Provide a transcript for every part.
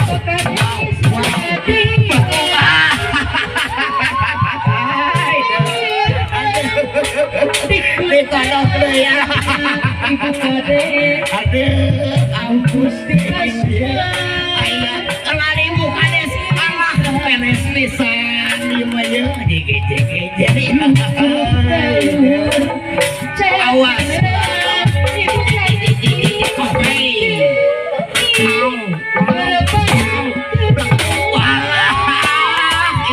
Wow, wow. Dikodok deui ya. Aduh, ampun. Aya kelar Ibu Kades. Alah, beres pisan ieu mah ye. Jege jege jadi. Awas. Oke. Au. Walah,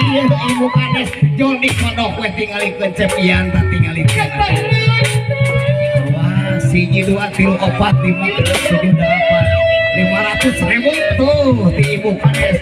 iya Ibu Kades jol dikodok we, tingalikeun cepian tak tingalikeun. Wah, siji, dua, tilu, opat, lima, genep, tujuh, delapan, 500.000 tuh di Ibu Kades.